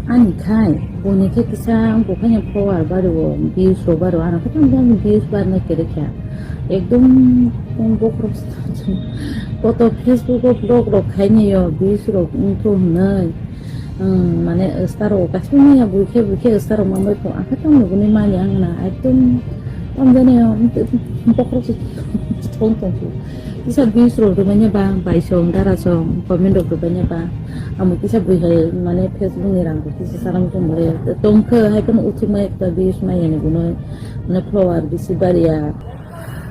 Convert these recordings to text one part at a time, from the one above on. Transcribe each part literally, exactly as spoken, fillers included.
Ani khai, boni khe kisa wngkha khe follower baro, views rok baro, ano khe tamo views barnai kwrwi kha. Ekdom bokhorok koto Facebook o vlog rok khainai o views rok wngthu hwnwi. Mane star rok kaisa manya bui khe bui khe star rok manbai kho, ang khe tamo nuguni manya wngna ekdom tamo jani bokhorok thong tong kho. Kisa views rok rwmani ba bai song dara song comment rok rwmani ba. Amo kisa bui hai mane Facebook ni rang kisa salam tong re. Tong khe hai phano uthima ekta views mai yani bunoi. Mane follower bisi bariya.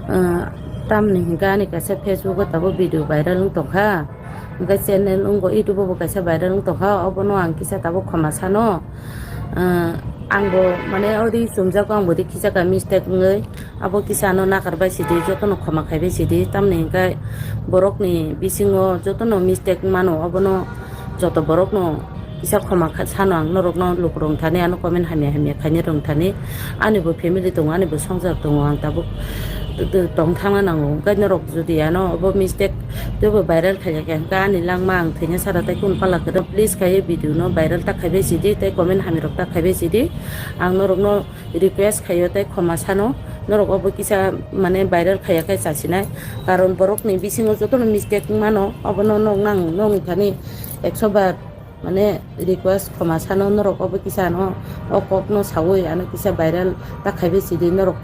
Ah, tamni hingka ani kaisa Facebook o tabuk video viral wng tongkha. Hingke channel wngbo YouTube o bo kaisa viral wng tongkha. Obono ang kisa tabuk khoma sano. Ah, angbo mane ori chumjago angbo di kisa ka mistake wngwi. Abo kisa ano nakar bai sidi, jotono khoma khai bai sidi, tamni hingke borokni bisingo jotono mistake mano, obono joto borokno kisa khoma kha-, sano ang norokno lukurok thani ano comment hamya hamya khaini rwng thani, ani bo family tongo, ani bo swngchar tongo, ang tabuk t-, t-, tong thangna nango, hingke norok jodi ano obo mistake teibo viral khaiyakhe hingke ani langma ang thwina sara tei kunu pala kwrwng, please khaiwi video no viral ta khaibai sidi tei comment hamya rok ta khaibai sidi, ang norokno request khaio tei khoma sano, norok obo kisa mane viral khaiya khe chasinai, karon borokni bisingo jotono mistake wngmano, obono nok nang nokni thani ekso bar mane request khoma sano, norok obo kisa ano o kokno sawi ano kisa viral ta khaibai sidi, norok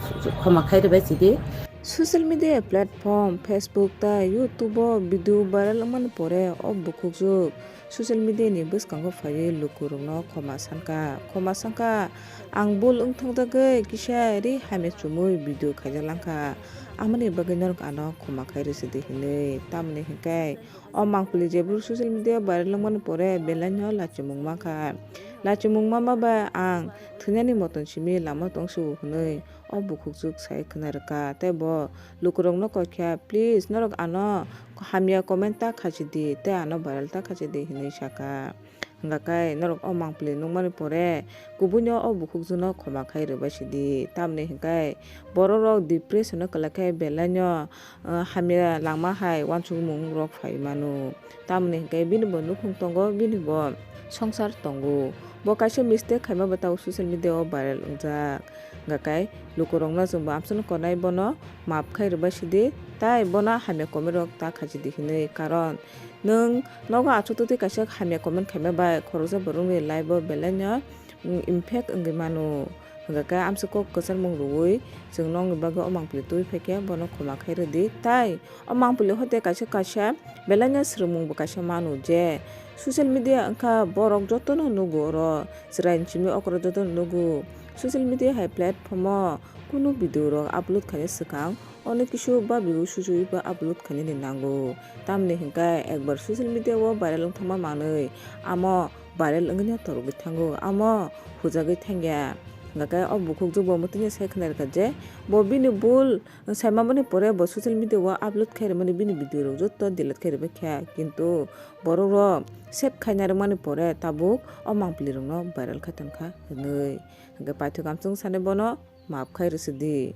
khoma khai rwbai sidi. Social media platform Facebook tei YouTube o video viral wngmani pore o bukhukjwk social media ni bwskango phaiwi lukurokno khoma sankha, khoma sankha. Ang bul wngthokjagwi kisa ri hamya chumui video khaijaklangkha, amoni bagwi norok ano khoma khai rwsidi hinwi. Tamoni hinkhe o mangpili jephuru social media viral wngmani pore belaino lachimung mankha. Lachimung mama bai ang thwinani moton simi lama tongsio hinwi o bukhukjwk sai khwna rwkha, tei bo lukurokno kokya, please norok ano hamya comment ta khachidi tei ano viral ta khachidi hinwi sakha. Hingkha khe norok o mangpili nukmani pore kubuino o bukhukjwkno khoma khai rwbai sidi. Tamni hingkhe bororok depression o kwlai khe belaino, ah, hamya langma hai uansukmung rok phai mano. Tamni hingkhe bini bo nukhung tongo, bini bo swngchar tongo. Bo kaisa mistake khaima bo tabuk social media o viral wngjak. Hingkha khe lukurokno chwngbo amsano konai bono maap khai rwbai sidi, tai bono hamya comment rok ta khachidi hinwi, karon nwng nogo achuk twi kaisa hamya comment khaima bai khoroksa borokni life o belaino, mm, impact wngwi mano. Hingkha khe amsa kok kwcharmung rwui chwng nokni bagwi o mangpili twi phaikhe bono khoma khai rwdi, tai o mangpili hote kaisa kaisa belaino swrwngmung bo kaisa mano je social media wngkha borok jotono nugo oro chwraini simi okoro jotono nugo social media hai platform o kunu video rok upload khaina swkang onek kisu ba video sujuiba upload khainani nango. Tamni hingkhe ekbar social media o viral wngthangma manwi amo viral wngwino torogwi thango, amo hujagwi thangya. Hingkha khe o bukhukjwk bo mwtwino sai khwna rwkha je bo bini bul saimaboni pore bo social media o upload khai rwmani bini video rok joto delete khai rwbaikha, kintu borok rok save khaina rwmani pore tabuk o mangpili rokno viral khai tongkha hinwi. Hingkhe paithak amchwng sani bono maap khai rwsidi.